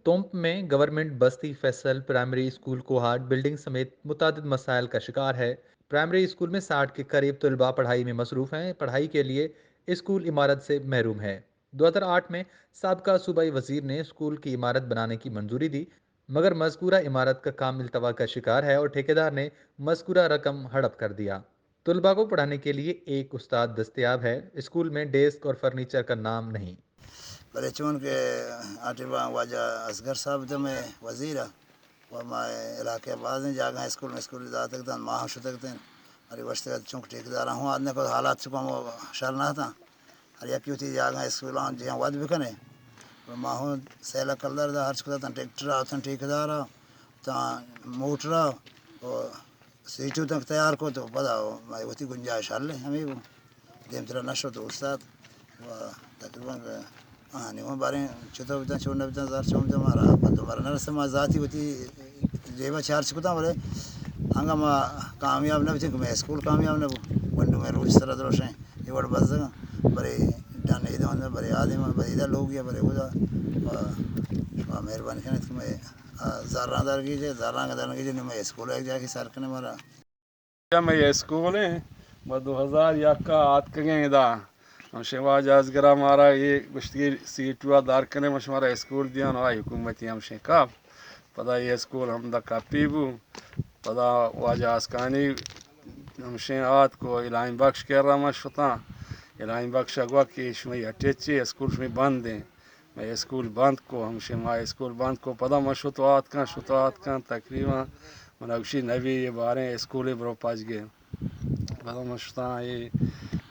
تمپ میں گورنمنٹ بستی فیصل پرائمری اسکول کوہاٹ بلڈنگ سمیت متعدد مسائل کا شکار ہے۔ پرائمری اسکول میں ساٹھ کے قریب طلباء پڑھائی میں مصروف ہیں، پڑھائی کے لیے اسکول عمارت سے محروم ہے۔ دو ہزار آٹھ میں سابقہ صوبائی وزیر نے اسکول کی عمارت بنانے کی منظوری دی، مگر مذکورہ عمارت کا کام التوا کا شکار ہے اور ٹھیکیدار نے مذکورہ رقم ہڑپ کر دیا۔ طلباء کو پڑھانے کے لیے ایک استاد دستیاب ہے، اسکول میں ڈیسک اور فرنیچر کا نام نہیں۔ بلے چون کہ آ ٹیبا واجہ اصغر صاحب دمے وزیر ء و ما علاقہ بازیں جاگہ اسکول مسکول داتگ تن، ما ہم شتگ تن۔ اری وشتگ چونکہ ٹھیکیدار ہوں آدنے کو حالات چکو ہم شر نہ تھا۔ ہر یکی وتی جاگہ اسکولاں جیاں ود بکنے۔ و ما ہوں سیلہ کلدار دا ہرچ کتا تن ٹریکٹر آ تن ٹھیکیدار آ تن موٹر آ و سیٹو تک تیار کو تو پدا ما وتی گنجائش حل ہے ہمیں وہ دیمترا نشو تو استاد و تقریباً آنی ہوں باریں چطور بتاں چون نہ بتاں زار چون بتاں مارا پتو مارا نہ رسے ما ذاتی وتی جیبا چارچ کتاں بلے انگا ما کامیاب نہ بتیں کہ میں اسکول کامیاب نہ بو گنڈو میں روچ سرا دروشیں یہ وڑ بزگاں بلے ڈن ایدہ بلے آدم بلے ایدہ لوگ یا بلے اودا شما مہربانی کنت کہ میں زراں درگیجے زراں درگیجے نو میں اسکول ایک جا کے سر کنے مارا۔ مئے اسکول ایں، ما دو ہزار یک ء آتکگیں ادا۔ ہمشیں واجہ ازگرا مارا اے گوشتگی سیٹوا دار کنے، ما شمارا اسکول دیان، آ حکومتی ہمشیں کپ۔ پدا اے اسکول ہمدا کپی بو۔ پدا واجہ آسکانی ہمشیں آتک و الہیم بخش کرا ما شتاں۔ الہیم بخش ء گوا کہ شمئی ہٹیچی اسکول شمئی بند ایں۔ مئے اسکول بند کو، ہمشیں ما اسکول بند کو، پدا ما شت و آتکاں، شت و آتکاں، تقریباً من گوشی نبی یہ باریں اسکول برو پاچ گئے۔ پدا ما شتاں اے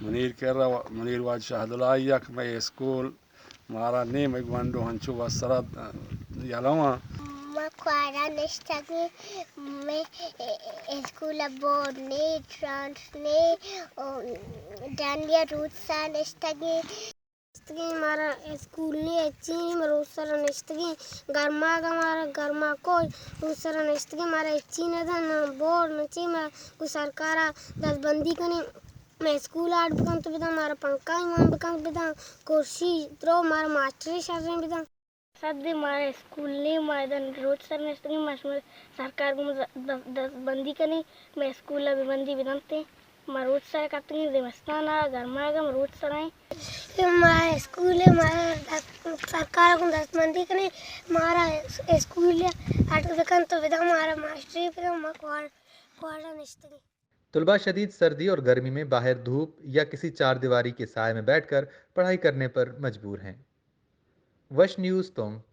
منیر کرا، منیر واجہ شاہدلائی یک مئے اسکول مارا نیم گونڈو ہنچو وسرا یلواں۔ ما کوارا نشتگیں، مئے اسکول بورڈ نے، ٹرانس نے، او ڈنڈیا روچ سا نشتگیں۔ نشتگیں، مارا اسکول نی ہچی نی، ما روچ سرا نشتگیں، گرماگ ء مارا گرماگ کو روچ سرا نشتگیں، مارا ہچی نہ داں، نہ بورڈ نہ چی، ما گوں سرکار ء دست بندی کنیں، مئے اسکول آرٹ بکنت بداں، مارا پنکھا ایمان بکنت بداں، کرسی درو مارا ماسٹرے شریں بداں۔ سد مارا اسکول نی، ما ادا روچ سر نشتگیں، ما شمئے سرکار گوں دست بندی کنیں، مئے اسکول ء بہ بندی بدنت۔ ما روچ سر کپتگیں زمستان ء گرماگ ء ما روچ سر ایں۔ ما اسکول ء ما سرکار گوں دست بندی کنیں، مارا اسکول ء اڈ بکن تو بدا مارا ماسٹری بکن، ما کوار-، کوارا نشتگیں۔ طلباء شدید سردی اور گرمی میں باہر دھوپ یا کسی چار دیواری کے سائے میں بیٹھ کر پڑھائی کرنے پر مجبور ہیں۔ وش نیوز تمپ۔